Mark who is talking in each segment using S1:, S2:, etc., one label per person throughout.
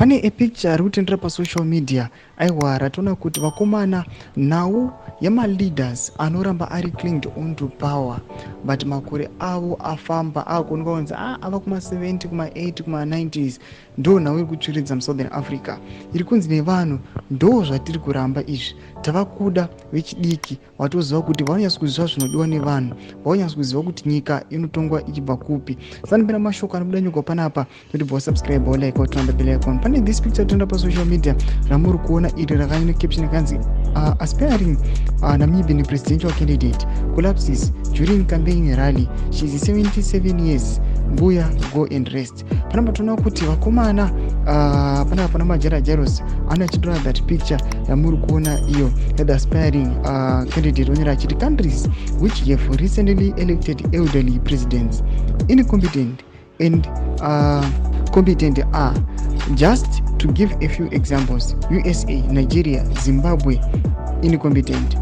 S1: Pane a picture ari kutendera pasocial media, aiwa, ratoona kuti vakomana, nhau yemaleaders anoramba ari clinged on to power, but makore avo afamba, akuonekwa kunzi ava kuma70, kuma80, kuma90s. Ndo nhau iri kutsviridza muSouthern Africa, iri kunzi nevanhu, ndo zvatiri kuramba izvi. Tava kuda vechidiki vatoziva kuti vanonyatsa kuziva zvinodiwa nevanhu, vanonyatsa kuziva kuti nyika inotongwa ichibva kupi. Sanipinda mashoko anobuda nyika panapa, totibva wasubscribe, walike, waturn the bell icon. Pane this picture toenda pasocial media ramuri kuona iri, rakanyora caption yakanzi "Aspiring Namibian presidential candidate collapses during campaign rally. She is 77 years. Mbuya, go and rest." Panapa toona kuti vakomana, panapa pana Majara Jairos ano achitora that picture yamuri kuona iyo, the aspiring candidate, onyora achiti, "Countries which have recently elected elderly presidents, incompetent and competent, are, just to give a few examples, USA, Nigeria, Zimbabwe, incompetent.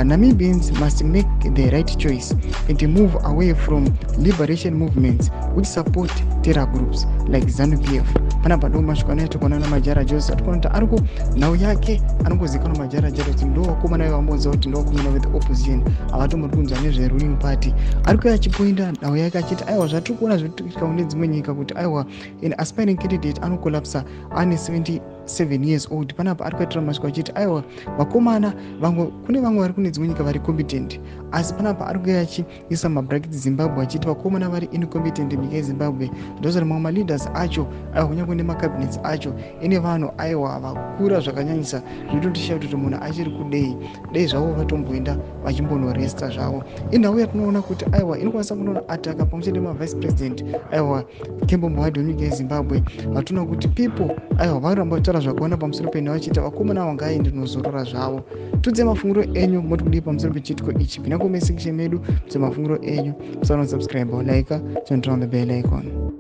S1: Namibians must make the right choice and move away from liberation movements which support terror groups like ZANU PF." Panapa ndo mashoko anoita kuona naMajara Jose. Atikuona kuti ari nhau yake anongozikanwa Majara Jose kuti ndo vakomana vambonza kuti ndo vakomana vethe opposition, havatombori kunzwa nezveruling party. Ari kuya achipoinda nhau yake achiti, aiwa, zvatiri kuona zviri kune dzimwe nyika, kuti aiwa, an aspiring candidate anocollapsa ane 77 years old. Panapa ari kuitira mashoko achiti, aiwa, vakomana vamwe, kune vamwe vari kune dzimwe nyika vari competent, asi panapa ari kuya achiisa mabrackets Zimbabwe, achiti vakomana vari incompetent munyika yeZimbabwe. Ndozvari mamwe maleaders acho, aiwa, kunyange nemacabinets acho ine vanhu, aiwa, vakura zvakanyanyisa, zvinototisha kuti munhu achiri kudei dei zvavo vatomboenda vachimbonoresta zvavo. Inhau yatinoona kuti, aiwa, inokwanisa kunoona ataka pamwe chete nemavice president, aiwa, Kembo Mohadi wenyika yeZimbabwe. Vatoona kuti people, aiwa, vanoramba vachitaura zvakawanda pamusoro penhau, vachiti vakomana ava ngaaende nozorora zvavo. Tudze mafungiro enyu, moti kudii pamusoro pechiitiko ichi? Pinda comment section medu, muse mafungiro enyu. Musanosubscribe, like, turn on the bell icon.